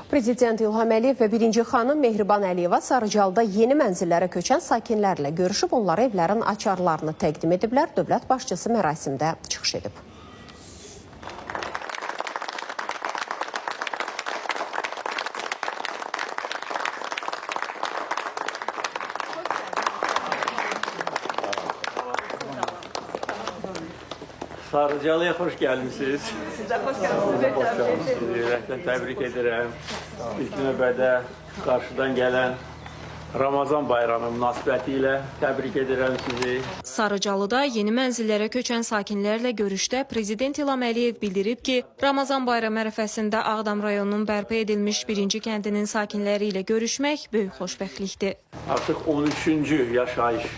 Prezident İlham Əliyev və birinci xanım Mehriban Əliyeva Sarıcalda yeni mənzillərə köçən sakinlərlə görüşüb onlara evlərin açarlarını təqdim ediblər. Dövlət başçısı mərasimdə çıxış edib. Sarıcalı'ya hoş gelmişsiniz. Siz de hoş geldiniz. Hoş gelmişsiniz. Yürekten tebrik ederim. İlk növbədə qarşıdan gələn Ramazan bayramı münasibətilə tebrik edirəm sizi. Sarıcalıda yeni mənzillərə köçən sakinlərlə görüşdə Prezident İlham Əliyev bildirib ki, Ramazan bayramı ərəfəsində Ağdam rayonunun bərpa edilmiş birinci kəndinin sakinləri ilə görüşmək böyük xoşbəxtlikdir. Artıq 13-cü yaşayış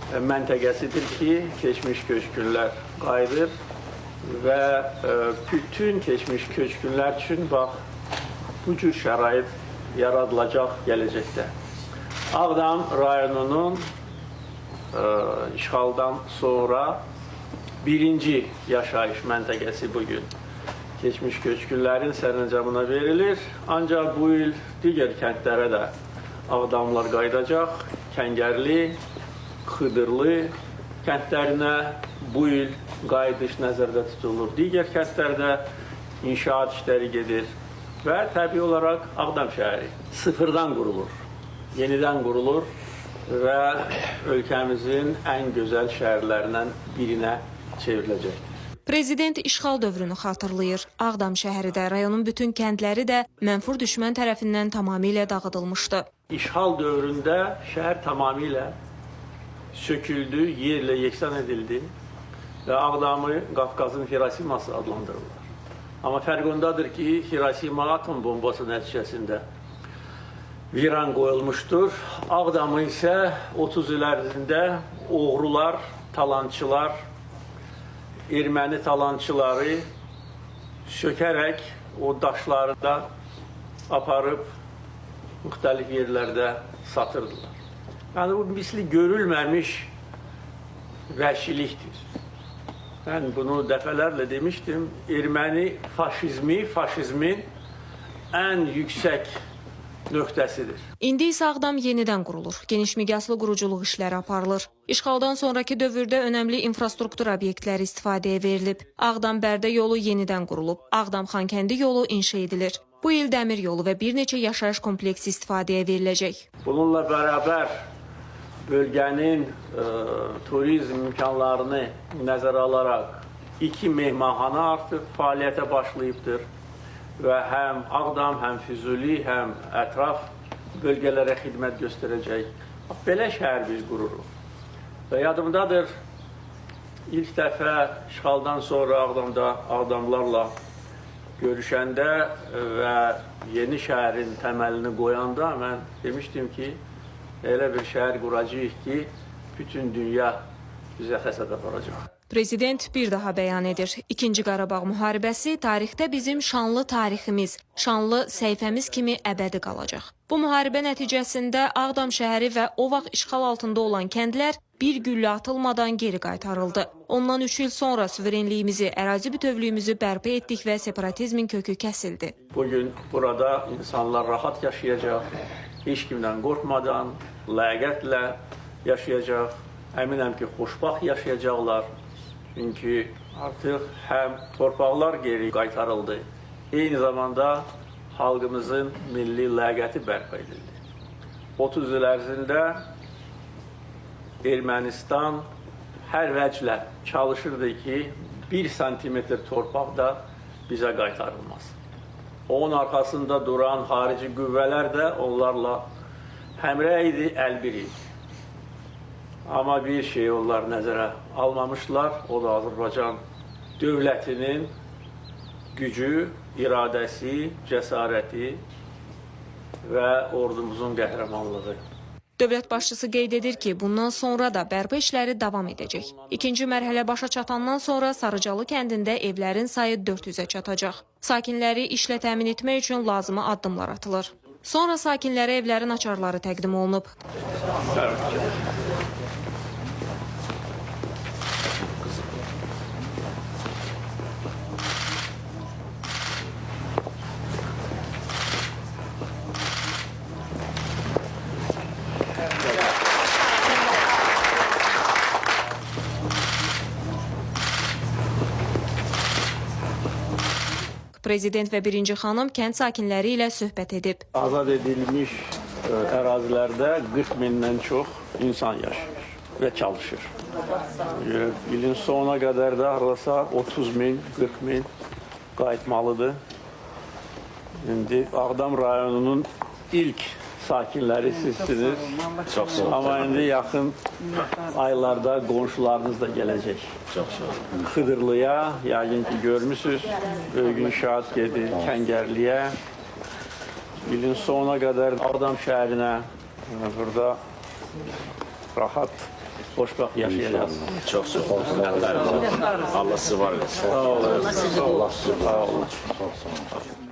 məntəqəsidir ki, keçmiş köçkünlər qayıdır və bütün keçmiş köçkünlər üçün bax bu cür şərait yaradılacaq gələcəkdə. Ağdam rayonunun işğaldan sonra birinci yaşayış məntəqəsi bugün keçmiş köçkünlərin sərəncamına verilir. Ancaq bu il digər kəndlərə də Ağdamlar qayıdacaq. Kəngərli, Xıdırlı kəndlərinə bu il qayıdış nəzərdə tutulur. Digər kəndlərdə inşaat işləri gedir və təbii olaraq Ağdam şəhəri sıfırdan qurulur, yenidən qurulur və ölkəmizin ən gözəl şəhərlərindən birinə çevriləcəkdir. Prezident işğal dövrünü xatırlayır. Ağdam şəhəri də, rayonun bütün kəndləri də mənfur düşmən tərəfindən tamamilə dağıdılmışdı. İşğal dövründə şəhər tamamilə söküldü, yerlə yeksan edildi və Ağdamı Qafqazın Hirosiması adlandırırlar. Amma fərq ondadır ki, Hirosima atom bombası nəticəsində viran qoyulmuşdur. Ağdamı isə 30 il ərzində oğrular, talançılar, erməni talançıları sökərək o daşları da aparıb müxtəlif yerlərdə satırdılar. Yəni bu misli görülməmiş vəhşilikdir. Mən bunu dəfələrlə demişdim. Erməni faşizmi, faşizmin ən yüksək nöqtəsidir. İndi isə Ağdam yenidən qurulur. Geniş miqyaslı quruculuq işləri aparılır. İşğaldan sonrakı dövrdə önəmli infrastruktur obyektləri istifadəyə verilib. Ağdam-Bərdə yolu yenidən qurulub. Ağdam-Xankəndi yolu inşa edilir. Bu il dəmir yolu və bir neçə yaşayış kompleksi istifadəyə veriləcək. Bununla beraber bölgenin turizm imkanlarını nəzərə alaraq 2 mehmanxana artıq fəaliyyətə başlayıbdır və həm Ağdam, həm Füzuli, həm ətraf bölgələrə xidmət göstərəcək. Bax, belə şəhər biz qururuq. Və yadımdadır, ilk dəfə işğaldan sonra Ağdamda Ağdamlarla görüşəndə və yeni şəhərin təməlini qoyanda mən demişdim ki, elə bir şəhər quracağıq ki, bütün dünya bizə həsəd aparacaq. Prezident bir daha bəyan edir. İkinci Qarabağ müharibəsi tarixdə bizim şanlı tariximiz, şanlı səhifəmiz kimi əbədi qalacaq. Bu müharibə nəticəsində Ağdam şəhəri və o vaxt işğal altında olan kəndlər bir güllə atılmadan geri qaytarıldı. Ondan 3 il sonra suverenliyimizi, ərazi bütövlüyümüzü bərpa etdik və separatizmin kökü kəsildi. Bugün burada insanlar rahat yaşayacaq, heç kimdən qorxmadan, ləyaqətlə yaşayacaq. Əminəm ki, xoşbəxt yaşayacaqlar. Çünki artıq həm torpaqlar geri qaytarıldı, eyni zamanda xalqımızın milli ləyaqəti bərpa edildi. 30 il ərzində Ermənistan hər vəclə çalışırdı ki, 1 santimetr torpaq da bizə qaytarılmaz. Onun arxasında duran xarici qüvvələr də onlarla həmrəy idi, əlbir idi. Amma bir şey onlar nəzərə almamışlar, o da Azərbaycan dövlətinin gücü, iradəsi, cəsarəti və ordumuzun qəhrəmanlığı. Dövlət başçısı qeyd edir ki, bundan sonra da bərpa işləri davam edəcək. İkinci mərhələ başa çatandan sonra Sarıcalı kəndində evlərin sayı 400-ə çatacaq. Sakinləri işlə təmin etmək üçün lazımi addımlar atılır. Sonra sakinlərə evlərin açarları təqdim olunub. Prezident və birinci xanım kənd sakinləri ilə söhbət edib. Azad edilmiş ərazilərdə 40 mindən çox insan yaşayır və çalışır. Görə ilin sonuna qədər də hardasa 30 min, 40 min qayıtmalıdır. İndi Ağdam rayonunun ilk sakinləri sizsiniz. Çox sağ olun. Amma indi yaxın aylarda qonşularınız da gələcək. Çox sağ olun. Xıdırlıya, yəqin ki görmüsünüz, böyük inşaat gedir, Kəngərliyə. İlin sonuna qədər Ağdam şəhərinə burada rahat, xoşbəxt yaşayacaqsınız. Çox sağ olun. Minnətdarım. Allah sizi var etsin. Sağ olun. Allah sizi Sağ olun. Çox sağ olun.